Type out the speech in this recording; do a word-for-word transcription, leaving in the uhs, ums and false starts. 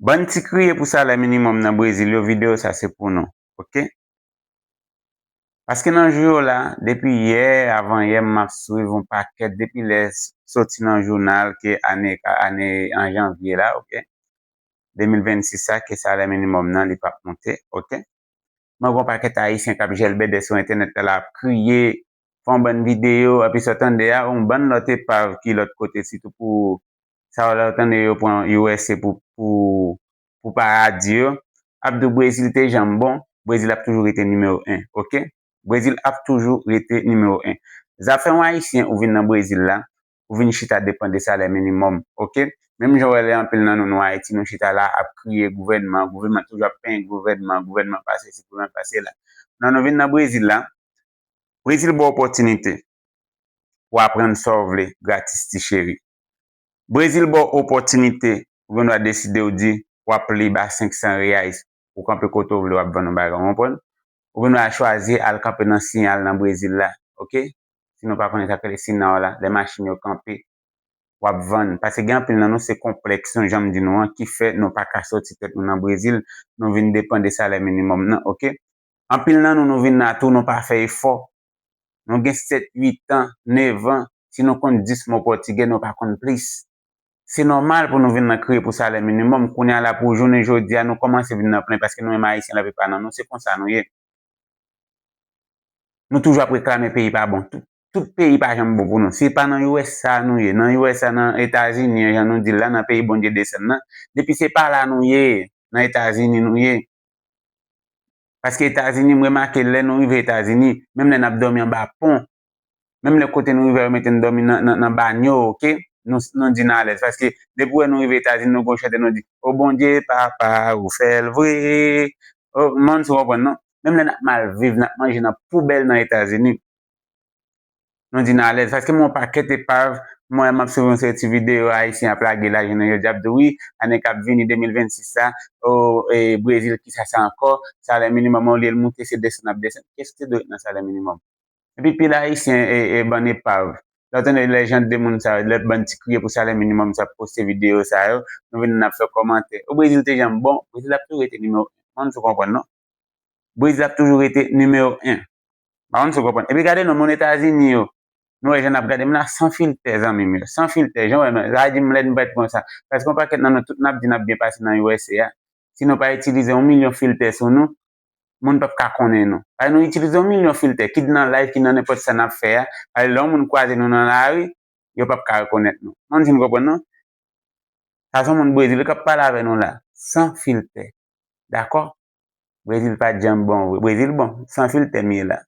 Bann ti kriye pou salè minimòm nan Brezil yo, videyo sa se pou nou, oke? Paske nan jou yo la, depi yè, avan yè, m ap swiv yon pakèt depi lè soti nan jounal ke ane, ane an janvye la, oke? De mil vennsis sa, ke salè minimòm nan li p ap monte, oke? Mwen gen yon pakèt Ayisyen k ap jèlbèdè sou entènèt la, ap kriye, fè yon bann videyo, epi sa w tande a, yon bann lòt epav ki lòt kote, sitou pou sa w la tande yo pran U S A pou, pou, pou paradi yo, ap di w Brezil te janm bon, Brezil ap toujou rete nimewo en, oke? Brezil ap toujou rete nimewo en. Zafè yon Ayisyen ou vin nan Brezil la, ou vin chita depann de salè minimòm, oke? Menm jan w wè lè anpil nan nou, nou Ayiti, nou chita la ap kriye gouvènman, gouvènman toujou ap penyen gouvènman, gouvènman pa sesi, gouvènman pa sela. Nan nou vin nan Brezil la, Brezil ba w opòtinite pou aprann sa w vle gratis ti cheri. Brezil ba w opòtinite, ou gen dwa deside w di w ap lib a senk san reais, ou kanpe kote w vle w ap vann yon bagay, w konprann? Ou gen dwa chwazi al kanpe nan siyal nan Brezil la, oke? Si nou pa konnen sa k rele sinal la, lè machin yo kanpe, w ap vann. Paske gen anpil nan nou se konplèks nou, jan m di nou an, ki fè nou pa ka soti tèt nou nan Brezil, nou vin depann de salè minimòm nan, oke? Anpil nan nou, nou vin la tou, nou pa fè efò. Nou gen sèt, uit an, nèf an, si nou konn dis mo pòtigè, nou pa konn plis. Se nòmal pou nou vin nan kriye pou salè minimòm. Kounye a la, pou jounen jodi a, nou kòmanse vin nan plenn paske nou menm Ayisyen, laplipa nan nou, se konsa nou ye. Nou toujou ap reklame peyi pa bon. Tout, tout peyi pa janm bon pou nou. Se pa nan U S A nou ye. Nan U S A, nan Etazini, jan nou di l la, nan peyi Bondye desann nan. Depi se pa la nou ye, nan Etazini nou ye. Paske Etazini, m remake, lè nou rive Etazini, menm lè n ap dòmi anba pon, menm lè kote nou rive a, yo mete n dòmi nan, nan, nan banyo, oke? Nou, nou di n alèz. Paske depi w wè nou rive Etazini, nou gon chante, nou di, O Bondye, papa, ou fè l vre. O, m pa konn si w konprann, non? Menm lè n ap mal viv, n ap manje nan poubèl nan Etazini, nou di n alèz. Paske m wè yon pakèt epav, m wè m ap swiv yon seri ti videyo Ayisyen ap lage la, jounen jodi a, ap di, wi, ane k ap vini, de mil vennsis sa, o, e, Brezil, kisa sa ankò? Salè minimòm, olye l moute, se desann ap desann. Kiyès ki te dwe ret nan salè minimòm? Epi pil Ayisyen, e, e, bann epav. Lè w tande lè jan de moun sa yo, lè bann ti kriye pou salè minimòm sa ap poste videyo sa yo, nou vin n ap fè kòmantè. O, Brezil te janm bon, Brezil ap toujou rete nimewo en. M pa konn si w konprann, non? Brezil ap toujou rete nimewo en. M pa konn si w konprann. Epi gade non, moun Etazini yo. Nou wè jan n ap gade m la, san filtè, zanmi m yo. San filtè, jan w wè m la. Sa vle di m lèd, m parèt konsa. Paske yon pakèt nan nou, tout n ap di n ap byen pase nan U S A a. Si nou pa itilize yon milyon filtè sou nou, moun p ap ka konnen nou. Paske nou itilize yon milyon filtè, kit nan live, kit nan nenpòt sa n ap fè a. Paske lè yon moun kwaze nou nan lari, yo p ap ka rekonèt nou. M pa konn si n konprann, non? Sa se yon moun Brezil k ap pale avè nou la, san filtè. Dakò? Brezil pa t janm bon vre. Brezil bon, san filtè m ye la.